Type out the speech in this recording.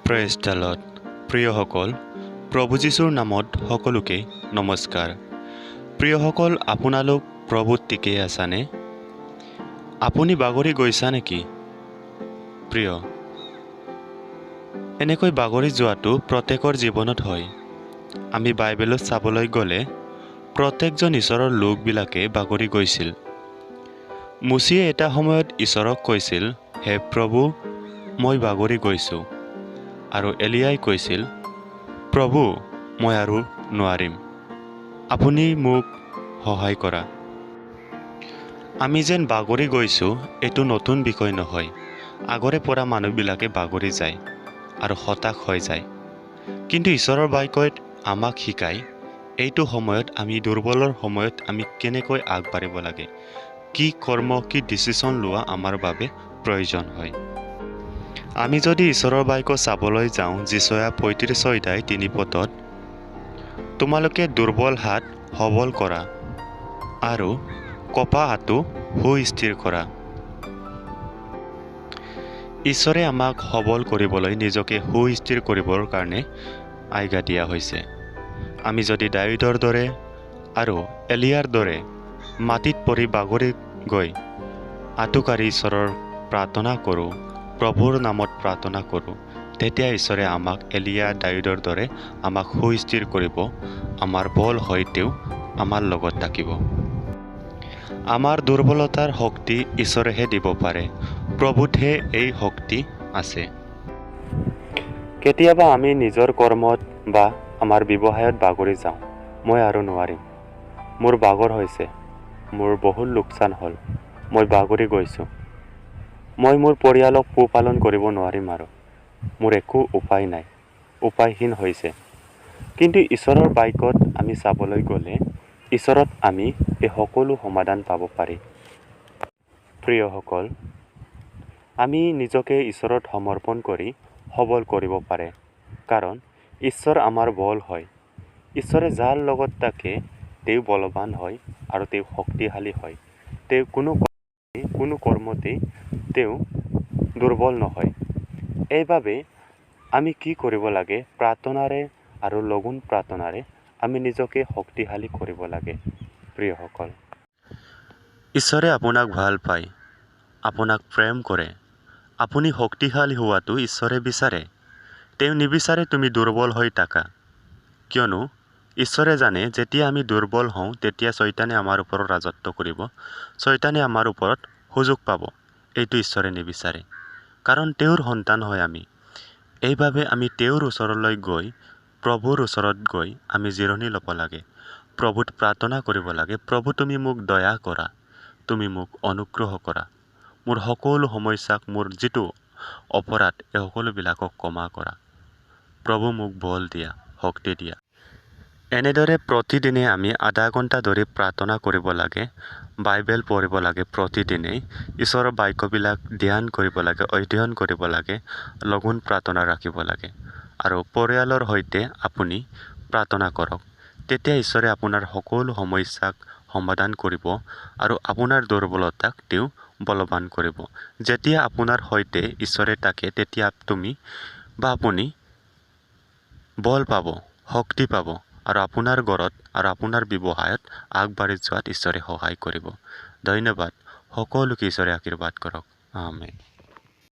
Praise the lord. প্ৰিয়সকল, প্ৰভু যীশুৰ নামত সকলোকে নমস্কাৰ। প্ৰিয়সকল, আপোনালোক প্ৰভুত ঠিকেই আছানে? আপুনি বাগৰি গৈছা নেকি? প্ৰিয়, এনেকৈ বাগৰি যোৱাটো প্ৰত্যেকৰ জীৱনত হয়। আমি বাইবেলত চাবলৈ গ'লে প্ৰত্যেকজন ঈশ্বৰৰ লোকবিলাকে বাগৰি গৈছিল। মোচিয়ে এটা সময়ত ঈশ্বৰক কৈছিল, হে প্ৰভু, মই বাগৰি গৈছোঁ। আৰু এলিয়াই কৈছিল, প্ৰভু, মই আৰু নোৱাৰিম, আপুনি মোক সহায় কৰা। আমি যেন বাগৰি গৈছোঁ, এইটো নতুন বিষয় নহয়। আগৰে পৰা মানুহবিলাকে বাগৰি যায় আৰু হতাশ হৈ যায়। কিন্তু ঈশ্বৰৰ বাক্যই আমাক শিকায়, এইটো সময়ত আমি দুৰ্বলৰ সময়ত আমি কেনেকৈ আগবাঢ়িব লাগে, কি কৰ্ম, কি ডিচিশ্যন লোৱা আমাৰ বাবে প্ৰয়োজন হয়। আমি যদি ঈশ্বৰৰ বাক্য চাবলৈ যাওঁ, যিচয়া 35 অধ্যায় 3 পদত, তোমালোকে দুৰ্বল হাত সবল কৰা আৰু কঁপা হাতো সুস্থিৰ কৰা। ঈশ্বৰে আমাক সবল কৰিবলৈ, নিজকে সুস্থিৰ কৰিবৰ কাৰণে আজ্ঞা দিয়া হৈছে। আমি যদি দায়ূদৰ দৰে আৰু এলিয়াৰ দৰে মাটিত পৰি বাগৰি গৈ আঁঠুকাঢ়ি ঈশ্বৰৰ প্ৰাৰ্থনা কৰোঁ, প্ৰভুৰ নামত প্ৰাৰ্থনা কৰোঁ, তেতিয়া ঈশ্বৰে আমাক এলিয়া দায়ূদৰ দৰে আমাক সুস্থিৰ কৰিব। আমাৰ বল হৈ তেওঁ আমাৰ লগত থাকিব। আমাৰ দুৰ্বলতাৰ শক্তি ঈশ্বৰেহে দিব পাৰে, প্ৰভুতহে এই শক্তি আছে। কেতিয়াবা আমি নিজৰ কৰ্মত বা আমাৰ ব্যৱসায়ত বাগৰি যাওঁ, মই আৰু নোৱাৰিম, মোৰ বাগৰ হৈছে, মোৰ বহুত লোকচান হ'ল, মই বাগৰি গৈছোঁ, মই মোৰ পৰিয়ালক পোহপালন কৰিব নোৱাৰিম আৰু মোৰ একো উপায় নাই, উপায়হীন হৈছে। কিন্তু ঈশ্বৰৰ বাক্যত আমি চাবলৈ গ'লে ঈশ্বৰত আমি এই সকলো সমাধান পাব পাৰি। প্ৰিয়সকল, আমি নিজকে ঈশ্বৰত সমৰ্পণ কৰি সবল কৰিব পাৰে, কাৰণ ঈশ্বৰ আমাৰ বল হয়। ঈশ্বৰে যাৰ লগত থাকে তেওঁ বলৱান হয় আৰু তেওঁ শক্তিশালী হয়। তেওঁ কোনো কৰ্মতেই তেওঁ দুৰ্বল নহয়। এইবাবে আমি কি কৰিব লাগে? প্ৰাৰ্থনাৰে আৰু লঘোণ প্ৰাৰ্থনাৰে আমি নিজকে শক্তিশালী কৰিব লাগে। প্ৰিয়সকল, ঈশ্বৰে আপোনাক ভাল পায়, আপোনাক প্ৰেম কৰে। আপুনি শক্তিশালী হোৱাটো ঈশ্বৰে বিচাৰে। তেওঁ নিবিচাৰে তুমি দুৰ্বল হৈ থাকা, কিয়নো ঈশ্বৰে জানে যেতিয়া আমি দুৰ্বল হওঁ তেতিয়া চয়তানে আমাৰ ওপৰত ৰাজত্ব কৰিব, চয়তানে আমাৰ ওপৰত সুযোগ পাব। এইটো ঈশ্বৰে নিবিচাৰে, কাৰণ তেওঁৰ সন্তান হয় আমি। এইবাবে আমি তেওঁৰ ওচৰলৈ গৈ, প্ৰভুৰ ওচৰত গৈ আমি জিৰণি ল'ব লাগে, প্ৰভুত প্ৰাৰ্থনা কৰিব লাগে, প্ৰভু তুমি মোক দয়া কৰা, তুমি মোক অনুগ্ৰহ কৰা, মোৰ সকলো সমস্যাক, মোৰ যিটো অপৰাধ, এই সকলোবিলাকক ক্ষমা কৰা, প্ৰভু মোক বল দিয়া, শক্তি দিয়া। এনেদৰে প্ৰতিদিনে আমি আধা ঘণ্টা ধৰি প্ৰাৰ্থনা কৰিব লাগে, বাইবেল পঢ়িব লাগে, প্ৰতিদিনেই ঈশ্বৰৰ বাক্যবিলাক ধ্যান কৰিব লাগে, অধ্যয়ন কৰিব লাগে, লঘোণ প্ৰাৰ্থনা ৰাখিব লাগে আৰু পৰিয়ালৰ সৈতে আপুনি প্ৰাৰ্থনা কৰক। তেতিয়া ঈশ্বৰে আপোনাৰ সকলো সমস্যাক সমাধান কৰিব আৰু আপোনাৰ দুৰ্বলতাক তেওঁ বলৱান কৰিব। যেতিয়া আপোনাৰ সৈতে ঈশ্বৰে থাকে, তেতিয়া তুমি বা আপুনি বল পাব, শক্তি পাব আৰু আপোনাৰ ঘৰত আৰু আপোনাৰ ব্যৱসায়ত আগবাঢ়ি যোৱাত ঈশ্বৰে সহায় কৰিব। ধন্যবাদ। সকলোকে ঈশ্বৰে আশীৰ্বাদ কৰক। আমেন।